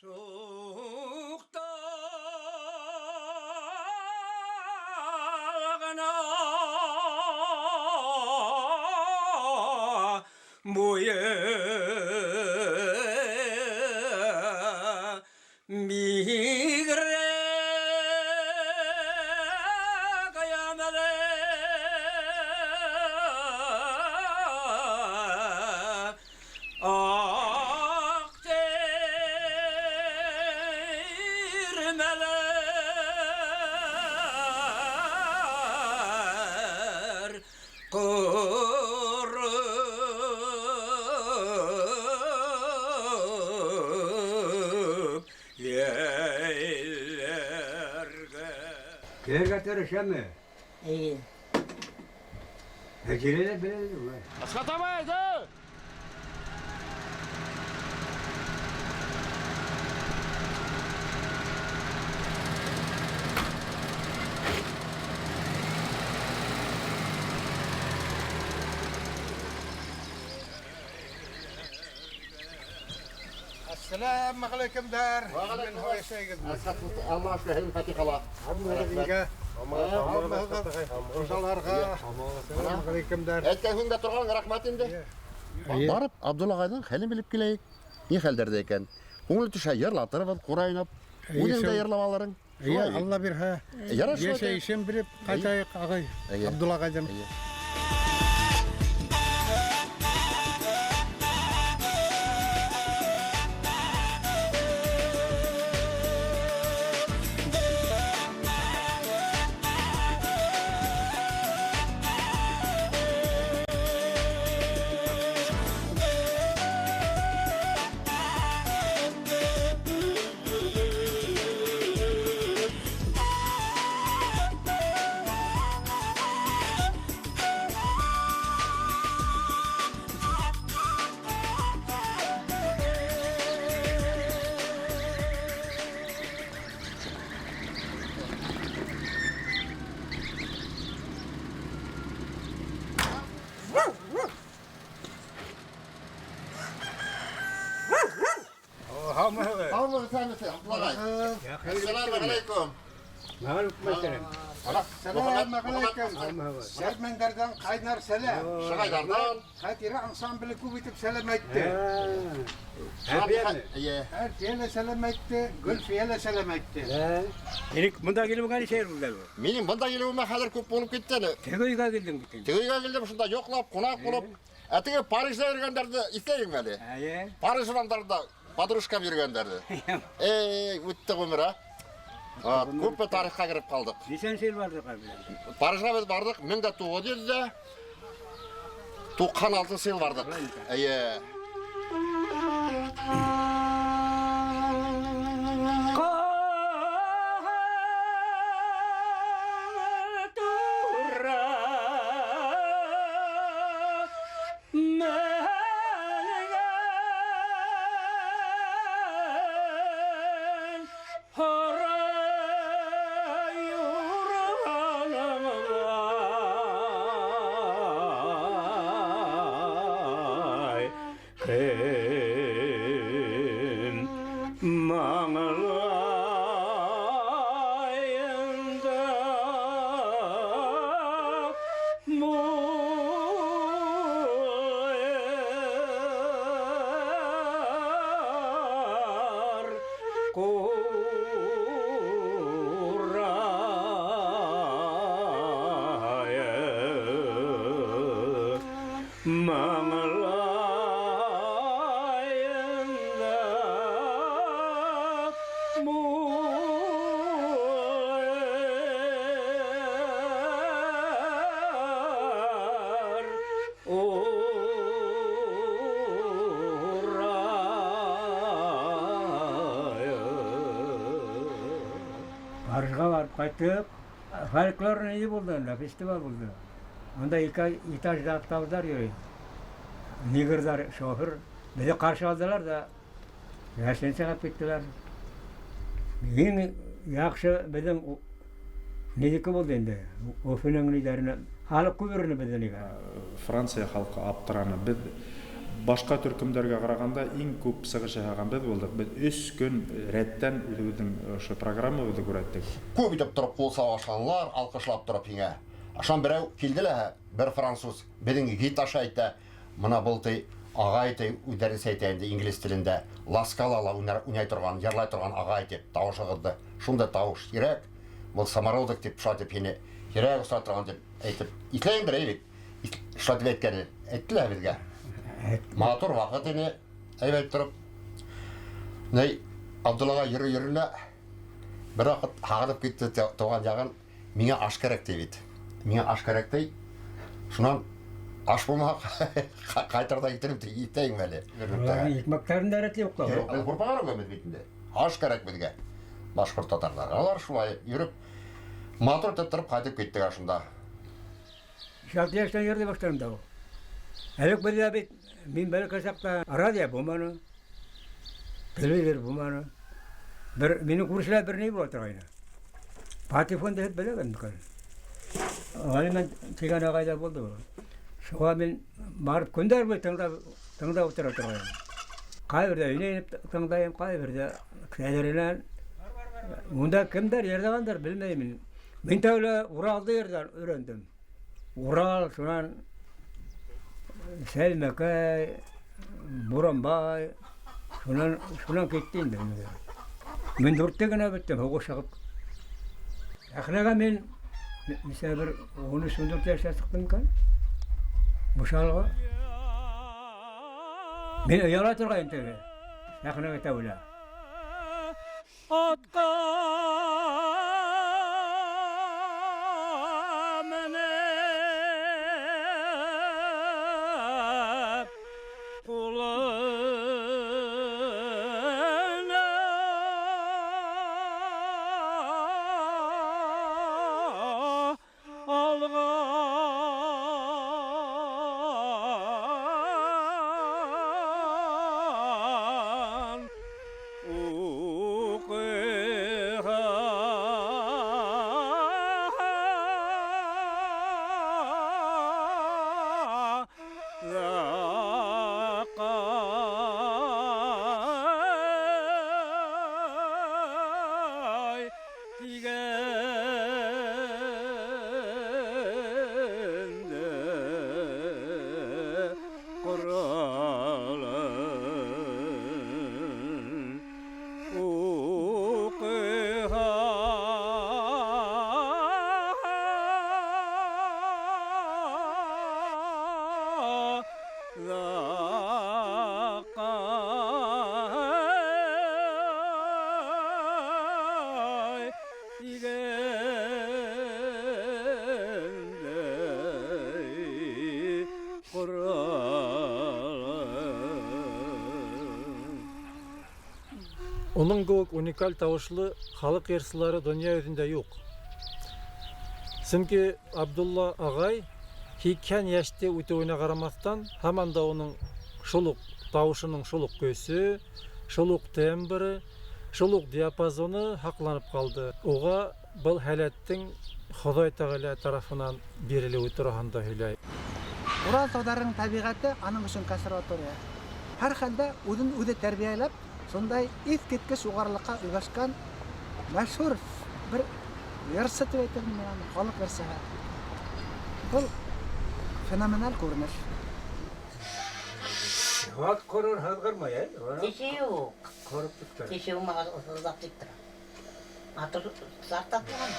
Суҡтағына буйы бигерәк ямьле. Аҡ тирмәләр ҡороп йәйләргә. Килергә тырышамы? Эйе. Ә килә белә. Асхат абай, да! Ассалам алейкум дар. Алла шәһәрен фатихала. Хужаларға. Ассалам алейкум дар. Әйткән һүндә торған рәхмәт инде. Барып Абдулла ағайҙың хәлен белеп киләйек. Ни хәлдәрҙә икән? Күңел төшә йырлатырбыҙ, ҡурайнап. Үҙең дә йырлап алырың. Эйе, Алла бирһә. Ярар шулай. Йәшәйешен белеп ҡайтайыҡ ағай. Эйе. Абдулла ағайҙан. Эйе. Һаумыһығыҙ? Һаумыһығыҙ, һәүмеһеҙ, Абдулла ағай. Ассалам алейкум. Мәғәлүм мәсәлән. Ассалам алейкум. Сәрмәндәрҙән ҡайнар сәләм. Шығайҙарҙан. Хәтирә ансамбле күп итеп сәләм әйтте. Әлфиәме? Эйе. Әлфиә лә сәләм әйтте, Гөлфиә лә сәләм әйтте. Элек бында килеп нисә йыл булды әле? Минең бында килеүемә хәҙер күп булып китте әле. Теге өйгә килдең бит инде. Теге өйгә килдем, шунда йоҡлап, ҡунаҡ булып. Ә теге Парижда йөрөгәндәрҙе иҫләйһеңме әле? Эйе. Париж урамдарында подружкам йөрөгәндәрҙе. Эй, үтте ғүмер, а? Күпме тарихҡа кереп ҡалдыҡ. Нисәнсе йыл барҙыҡ әле? Парижға беҙ барҙыҡ 1996 йыл барҙыҡ. Эйе. Ҡатура менгән һарай юрғанымдай, кем маңлайында муйыр ҡурайы маңлайында муйыр урайы. Парижға барып ҡайттыҡ. Фольклор ни булды анда, фестиваль булды. Анда ике этажда автобустар йөрөй. Негрҙар, шофер. Беҙҙе ҡаршы алдылар ҙа гостиницаға алып киттеләр. Иң яҡшы беҙҙең нидеке булды инде. Өфөнөң нидәренә халыҡ күп йөрөнө беҙҙең нигә. Франция халҡы аптыраны. Беҙ Башҡа төркөмдәргә ҡарағанда иң күп сығыш яһаған беҙ булдыҡ. Беҙ 3 көн рәттән үҙебеҙҙең ошо программабыҙҙы күрһәттек. Күп итеп тороп ҡул саба башланылар, алҡышлап тороп һиңә. Ашан берәү килде лә, бер француз, беҙҙең гид аша әйтә, мына был ти ағай ти, үҙҙәренсә әйтә инде инглиз телендә, Ласкалала уйнай торған, йырлай торған ағай тип, тауышығыҙҙы. Шундай тауыш һирәк, был самородок тип, шулай тип һине һирәк осрай торған тип әйтеп, иҫләйеңдер, әй бит, шулай тип әйткәне, әйтте лә беҙгә. Матур ваҡыт ине, әйбәт тороп. Ней, Абдуллаға йөрө-йөрө лә, бер ваҡыт һағынып китте тыуған яғын, миңә аш кәрәк ти бит. Миңә аш кәрәк ти. Шунан аш булмаһа, ҡайтыр ҙа китерем ти, итәйем әле. Уларҙың икмәктәрен дә рәтле юҡ та. Юҡ, беҙ һурпа ҡарап бит инде. Аш кәрәк беҙгә. Башҡорт татарҙары. Алар шулай йөрөп, матур итеп тороп ҡайтып киттек ошонда. Алты йәштән йөрөй башланым да ул. Элек беҙҙә бит, мин бәләкәй саҡта радио булманы, телевизор булманы. Бер, минең күршеләр бер ни була торғайны. Патефон тип беләм микән? Ғәлимән тигән ағай ҙа булды ул. Шуға мин барып көндәр буйы тыңлап ултыра торғайным. Ҡайһы берҙә өйөнә инеп тыңлайым, ҡайһы берҙә кәҙеренән. Унда кемдәр йырлағандар белмәйем. Мин тәүлә Уралды йырҙан өйрәндем. Урал, шунан Сәлмәкәй, Буранбай, шунан китте инде. Мин дүрттә генә беттем, һуғыш сығып. Сәхнәгә мин нисә бер ун өс, ун дүрт йәштә сыҡтым икән. Бушалға. Мин ояла торғайным теге. Сәхнәгә тәүлә. Атҡа менеп, ҡулына алған уҡыға тигәндә ҡоралын уҡыға Уның кеүек уникаль тауышлы халыҡ йырсылары донъя йөҙөндә юҡ. Сөнки Абдулла ағай һикһән йәште үтеүенә ҡарамаҫтан, һаман да уның шул уҡ тауышының шул уҡ көсө, шул уҡ тембры, шул уҡ диапазоны һаҡланып ҡалды. Уға был һәләттең Хоҙай Тәғәлә тарафынан бирелеүе тураһында һөйләй. Урал тауҙарының тәбиғәте аның өсөн консерватория. Һәр хәлдә үҙен үҙе тәрбиәләп, шундай иҫ киткес юғарылыҡҡа өлгәшкән мәшһүр бер йырсы тип әйтер инем мин аны, халыҡ йырсыһы. Был феноменаль күренеш. Ат ҡорор һыҙғырмай, ә? Теше юҡ. Ҡороп тик тора. Теше булмағас, һыҙлап тик тора. Аты сарт атлаған.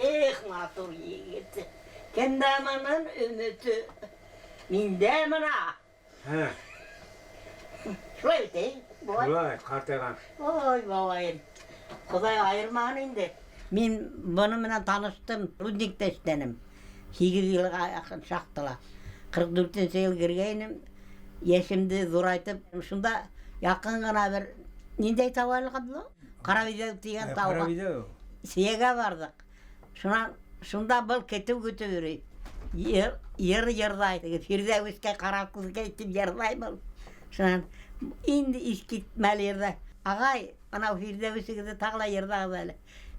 Эх, матур егет. Кемдә моның өмөтө? Миндә мына. Һә. Шулай бит, әй, бабай? Шулай, ҡартайған. Ой, бабайым. Хоҙай айырмаған инде. Мин бының менән таныштым, рудникта эшләнем. 8 йылға яҡын шахтала. 44 йыл кергәйнем. Йәшемде ҙурайтып, шунда яҡын ғына бер ниндәй тау әле, Ғабдулла? Ҡарабиҙәү тигән тауға. Ҡарабиҙәү. Сейәгә барҙыҡ. Шунан шунда был көтөү көтөп йөрөй. Йыр, йыр йырлай. Теге Фирҙәүескә ҡарап күҙгә тип йырлай был. Шунан инде иҫ китмәле йырҙа. Ағай, анау Фирҙәүесегеҙҙе тағы ла йырлағыҙ әле.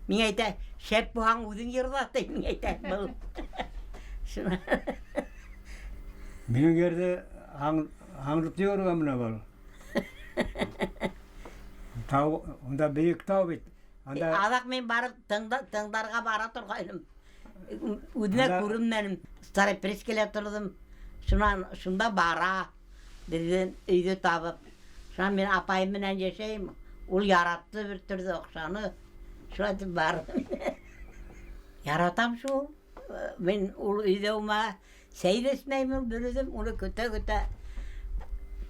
Миңә әйтә, шәп булһаң үҙең йырла, ти, миңә әйтә был. Шунан Минең ерҙе аңлып йөрөгән менә был. Тау, унда бейек тау бит. Анда Аҙаҡ мин барып тыңдарға бара торғайным. Үҙенә күренмәнем. Старый Прискелә торҙом. Шунан шунда бара. Беҙҙең өйҙө табып. Шунан мин апайым менән йәшәйем. Ул яратты бер төрлө оҡшаны. Шулай итеп барҙым. Яратам шул. Мин ул өйҙә ума сәй ҙә эсмәйем ул бер үҙем. Уны көтә-көтә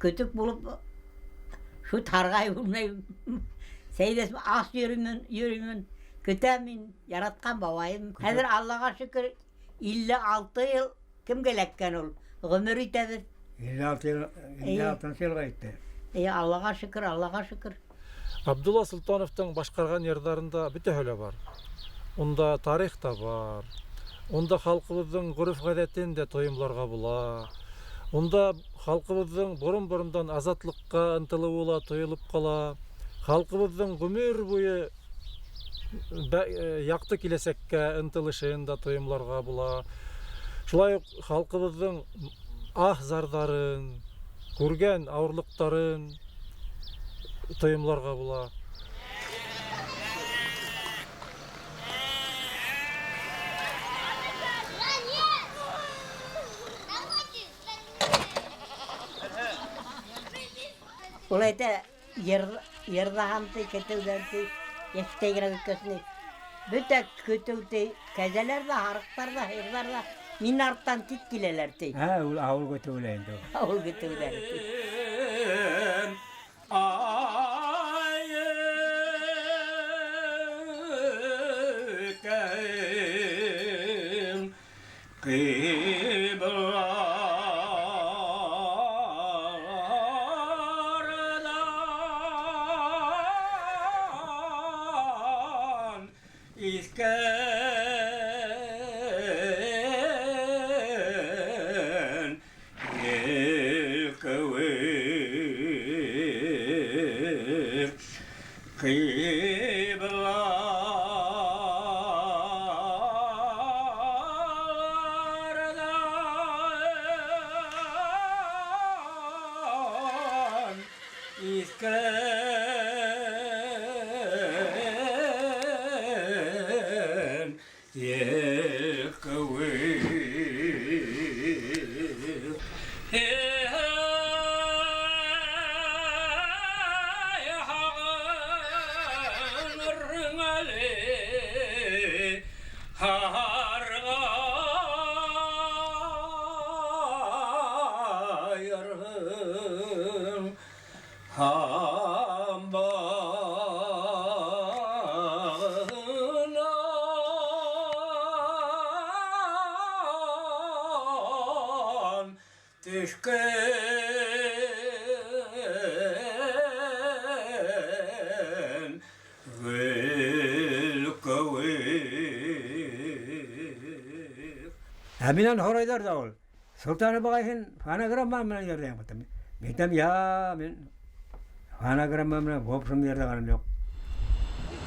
көтөк булып шул тарғай белмәйем. Сәй ҙә эсмәй, ас йөрөймөн, йөрөймөн. Көтәм мин яратҡан бабайым. Хәҙер Аллаға шөкөр 56 йыл кемгә эләккән ул? Ғүмер итәбеҙ. 56 йыл, 56 йылға етте. Аллаға шөкөр, Аллаға шөкөр. Абдулла Солтановтың башҡарған йырҙарында бөтәһе лә бар. Унда тарих та бар. Унда халҡыбыҙҙың ғөрөф-ғәҙәтен дә тойомларға була. Унда халҡыбыҙҙың борон-борондан азатлыҡҡа ынтылыуы ла тойолоп ҡала. Халҡыбыҙҙың ғүмер буйы яҡты киләсәккә ынтылышын да тойомларға була. Шулай уҡ халҡыбыҙҙың аһ-зарҙарын, күргән ауырлыҡтарын тойомларға була. Ул әйтә, йырҙаған ти, көтөүҙән ти, йәштәй генә көткәсен. Бөтә көтөү ти, кәзәләр ҙә, һарыҡтар ҙа, һыйырҙар ҙа мин арттан тик киләләр ти. Һә, ул ауыл көтөүләй инде ул. Ауыл көтөүҙәре ти. Ә минән һорайҙар ҙа ул. Солтан ағай, һин фонограмма менән йырлайһың бит. Мин әйтәм, я, мин фонограмма менән в общем йырлағаным юҡ.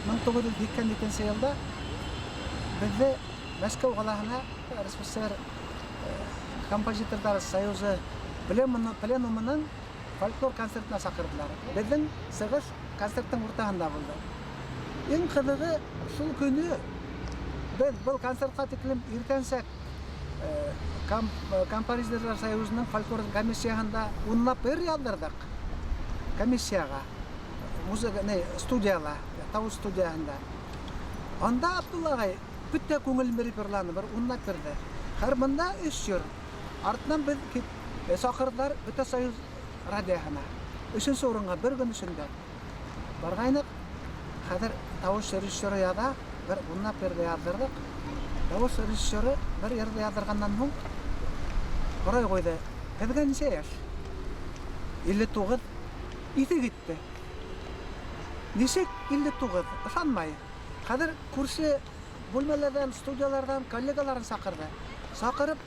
1982 йылда беҙҙе Мәскәү ҡалаһына РСФСР композиторҙар союзы пленумының фольклор концертына саҡырҙылар. Беҙҙең сығыш концерттың уртаһында булды. Иң ҡыҙығы шул көнө беҙ был концертҡа тиклем иртәнсәк композиторҙар союзының фольклор комиссияһында унлап бер яҙҙырҙыҡ. Комиссияға, музыка, не, студияла, тауыш студияһында. Анда Абдулла ағай бөтә күңел биреп йырланы, бер унлап бирҙе. Хәҙер бында өс йыр. Артынан беҙ саҡырҙылар бөтә союз радиоһына. Өсөнсө урынға бер көн эсендә. Барғайныҡ, хәҙер тауыш режиссеры яҙа, бер унлап берҙе яҙҙырҙыҡ. Тауыш режиссеры бер йырҙы яҙҙырғандан һуң һорай ҡуйҙы: "Һеҙгә нисә йәш?" 59. Иҫе китте. Нисек 59? Ышанмай. Хәҙер күрше бүлмәләрҙән, студияларҙан коллегаларын саҡырҙы. Саҡырып,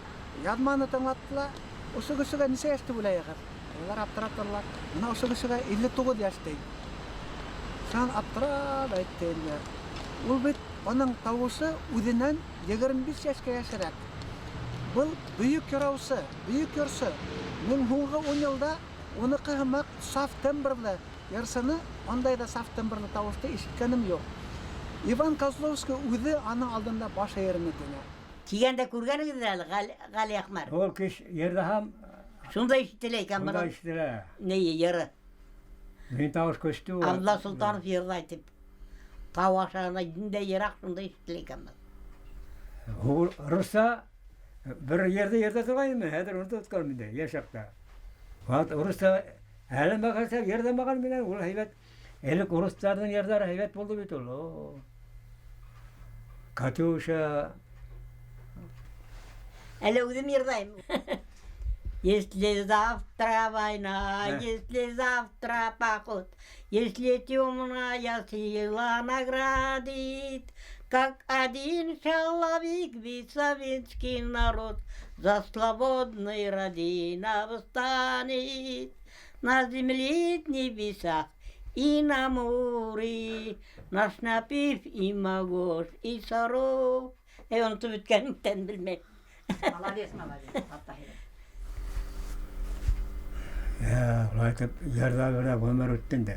яҙманы тыңлатты ла, ошо кешегә нисә йәш тип уйлайһығыҙ? Улар аптырап торалар. Бына ошо кешегә 59 йәш ти. Шунан аптырап әйтте инде. Ул бит уның тауышы үҙенән 25 йәшкә йәшерәк. Был бөйөк йыраусы, бөйөк йырсы. Мин һуңғы 10 йылда уныҡы һымаҡ саф тембрлы йырсыны, ундай ҙа саф тембрлы тауышты ишеткәнем юҡ. Иван Козловский үҙе аның алдында баш эйерне тине. Кигәндә күргәнегеҙ әле Ғали Әхмәр. Ул кеш ерҙә һәм Шунда ишетелә икән шунда бының ишетелә. ни йыры. Мин тауыш көстө. Абдулла Солтанов йырлай тип. Тау ашағына ниндәй йыраҡ шунда ишетелә икән был. Русса бер ерҙә ерҙә торғайным, хәҙер онотоп инде, йәш саҡта. Ваҡыт урыҫса әле мәғәсә йырҙамаған менән ул һәйбәт. Элек урыҫтарҙың йырҙары һәйбәт булды бит ул. Катюша. Әле үҙем йырлайым. Если завтра война, если завтра поход, если темная сила наградит, как один человек весь советский народ за свободный Родина восстанет на земле, небесах и на море, наш напев и Магош, и Саров. Эй, онотоп бөткәнлектән белмәйем. Молодец, молодец, Аттахир. Я, улай итеп йырҙа бирә ғүмер үтте инде.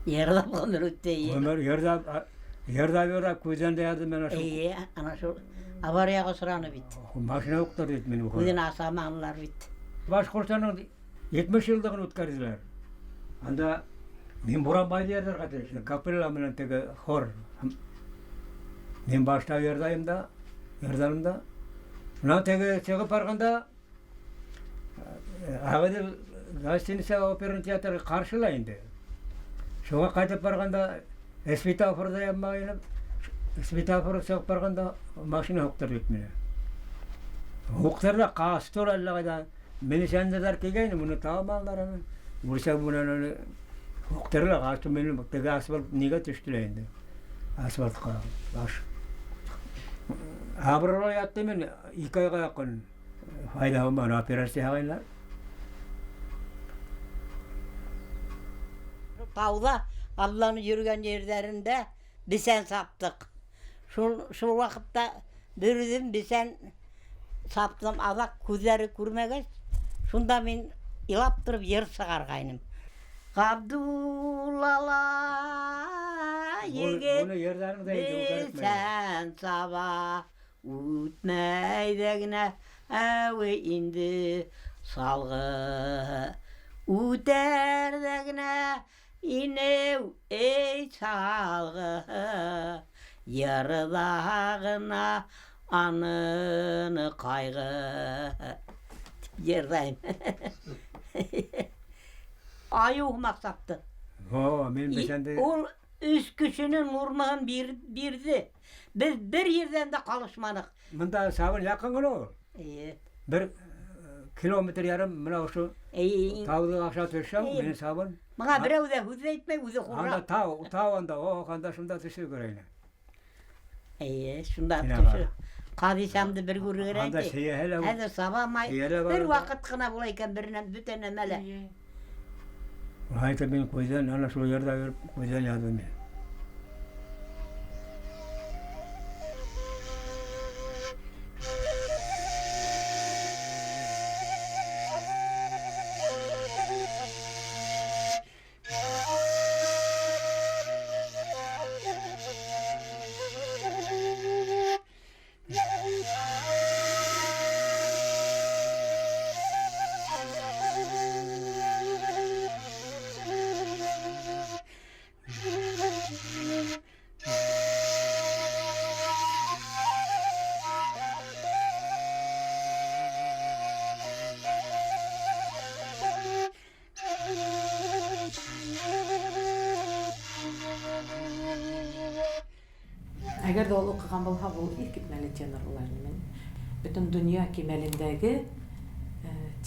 Йырлап ғүмер үтте. Ғүмер йырҙа бирә күҙҙән дә яҙҙым мин шул. Эйе, ана шул аварияға осраны бит. Машина уҡтырҙы бит мине. Күҙен асаманылар бит. Башҡортостандың 70 йыллығын үткәрҙеләр. Анда мин Буранбайҙы йырларға тейеш. Капелла менән теге хор. Мин башта йырлайым да, йырҙаным да. Мына теге сығып барғанда Ағиҙел гостиница опера театры ҡаршыла инде. Шуға ҡайтып барғанда светофорҙа янмайынып, светофор сығып барғанда машина һуҡтырҙы бит мине. Һуҡтырҙы, ҡасты ул әллә ҡайҙан. Милиционерҙар килгәйне, уны табманылар аны. Үрсә менән уны һуҡтырҙы, ҡасты мине теге асфальт нигә төштө лә инде. Асфальтҡа баш. Абырға ятты мин 2 айға яҡын. Файҙа булманы, операция яһағайнылар. Тауҙа Абдулланың йөрөгән ерҙәрендә бесән саптыҡ. Шул ваҡытта бер үҙем бесән саптым, аҙаҡ күҙҙәре күрмәгәс, шунда мин илап тороп йыр сығарғайным. Ғабдуллала егет Уны йырҙарың да инде үткәреп бесән саба, үтмәй ҙә генә әүе инде салғы. Үтәр ҙә генә инеү эй салғы, йырҙа ғына аныны ҡайғы. Тип йырлайым. Айыу һымаҡ сапты. О, мин бесәнде Ул өс кешенең нурмаһын бирҙе. Беҙ бер ерҙән дә ҡалышманыҡ. Бында сабын яҡын ғына ул. Эйе. Бер километр ярым бына ошо Эйе. тауҙы аша төшһәң, Эйе. минең сабын. Миңа берәү ҙә һүҙ әйтмәй, үҙе хурра. Анда тау, тау анда, о, анда шунда төшөр күрәйне. Эйе, шунда Һин төшөр. ага. Ҡадисамды бер күрергә Анда әйтә. сейәһе лә Хәҙер сабамай. Сейәһе лә бар Бер анда. ваҡыт ҡына була икән, бер нәм, бөтә нәмә лә. Улай итеп мин күҙҙән, ана шул ерҙә йөрөп, күҙҙән яҙҙым мин. Yeah. Әгәр ҙә ул уҡыған булһа, ул иҫ китмәле тенор булар ине. Мин бөтөн донъя кимәлендәге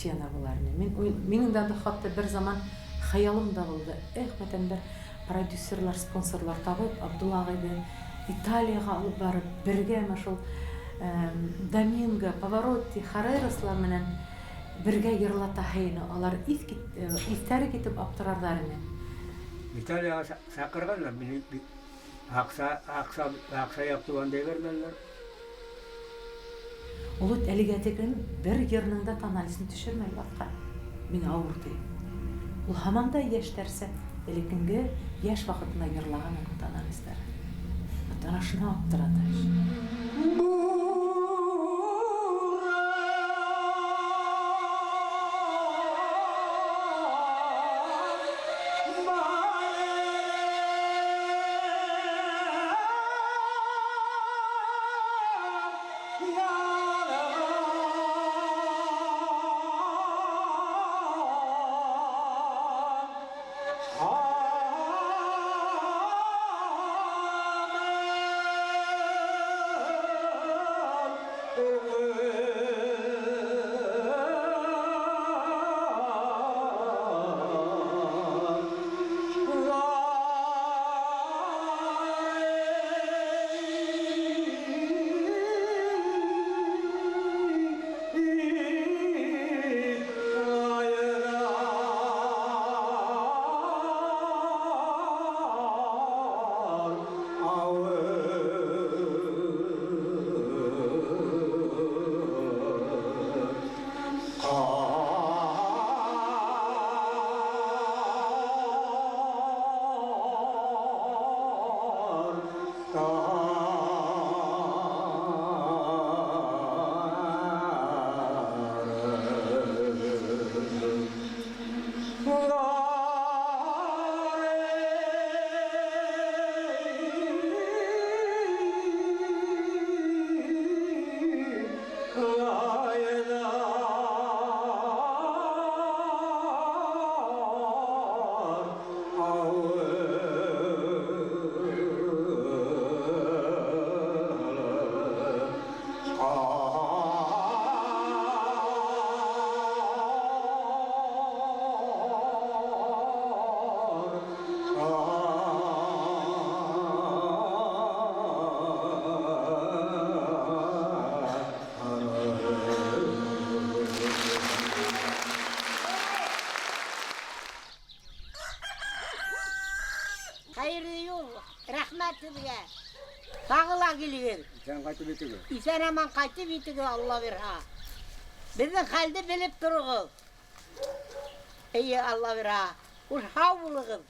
тенор булар ине. Мин минең дә хатта бер заман хыялым да булды. Эх, мәтән бер продюсерлар, спонсорлар табып, Абдулла ағайҙы Италияға алып барып, бергә мә шул Доминго, Паваротти, Харейрослар менән бергә йырлатаһы ине. Алар иҫтәре китеп аптырарҙар ине. Италияға саҡырғандар мине, аҡса яҡты андай бирмәнеләр. Ул бит әлегә тиклем бер йырның да тональностен төшөрмәй ятҡан. Миңә ауыр тейә. Ул һаман да йәштәрсә элеккенге йәш ваҡытында йырлаған уның тональностары. Ана шуны аптырата. Тағы ла килегеҙ. Иҫән ҡайтып етегеҙ. Иҫән аман ҡайтып етегеҙ, Алла бирһә. Беҙҙең хәлде белеп тороғоҙ. Эйе, Алла бирһә. Уж һау булығыҙ.